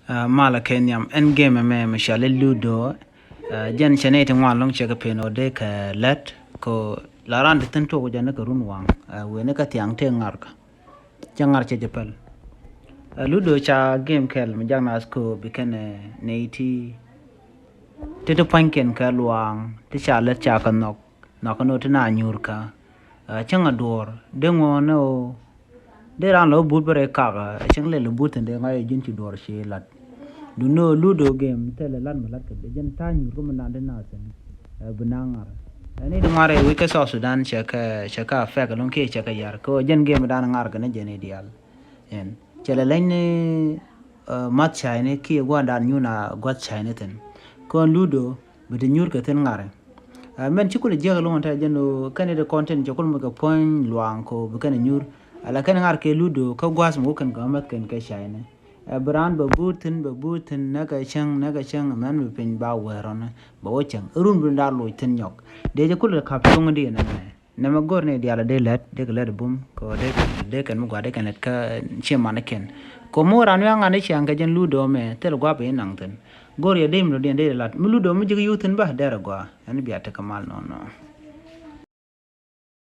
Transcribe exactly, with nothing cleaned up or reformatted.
Malɛ kɛ nhiam ɛn game ɛmɛ mi cɔal i̱ Ludo. Jɛn cɛ nɛy ti ŋuan lɔ̱ŋ cɛ kɛ pen ɔ dee kɛ lät kɛ la ran ti thi̱n tuɔk jɛ ni kɛ run waŋ. Wen ni kɛ thiaŋ tëë ŋarkä cɛ ŋar cɛ jɛ päl. Ludo ca game kɛl mi jak naath kɛ bi kɛn nɛy ti ti ti pua̱nykiɛn kɛ luaaŋ ti ca lät ca kɛ nhɔk nhɔk kɛ ni ɔ ti na nyuurkä. Cäŋ a duɔɔr dee ŋuɔ̱ɔ̱n ni ɔ dee raan lɔ but bä rɛy kak. Cäŋ lɛl but thi̱n dee ŋa̱c ji̱n ci duɔɔr ci lat. Duni ɔ Ludo game thilɛ lat mi lat kɛ dee jɛn ta̱a̱ nyuurkä mi naan dee naath thi̱n. Bi na ŋar ɛn i̱ di ŋuan rɛy wec kä South Sudan cɛ kɛ cɛ kɛ affect ɛlɔ̱ŋ kiɛ cɛ kɛ yar kɛ ɔ jɛn game dan ŋar kɛ ni jɛn i̱ diaal. Ɛn cɛ lɛ leny ni math cayni kiɛ gua̱ndan nyun a gua̱th cayni thi̱n. Kɔn Ludo bi ti nyuur kɛ thi̱n ŋari. Mɛn ci kulɛ jiäk luɔ̱ŋ tɛ jɛn ɣöö kɛn i̱ ti kɔn tin cɛ kul mi kɛ puɔ̱ny luaaŋ ko bi kɛn nyuur. Ala kɛn ŋar kɛ Ludo kä gua̱th mi wä kɛn kɛ mäth kɛn kɛ cayni. Bi raan bɛ buut thi̱n bɛ buut thi̱n näkɛ cäŋ näkɛ cäŋ mɛn bi piny ba wɛɛr rɔni bɛ wä cäŋ run bi daar loc thi̱n nyɔk. Dee jɛ kulɛ kap cuŋ di nɛmɛ. Nɛmɛ go̱r ni diaal a dee lät dee kɛ lät bum kɛ dee kɛn mi gua dee kɛn lät kä ciɛ man kɛn. Kɛ mi wä ran wi̱i̱ aŋan i̱ ciaŋ kɛ jɛn Ludo mɛ thil gua bi inaŋ thi̱n. Go̱r yɛ dee mi lɔ diɛn dee lät mi Ludo mi ji̱ kɛ yuth thi̱n bä dee rɛ gua ɛn bia tekɛ mal nɔnɔ.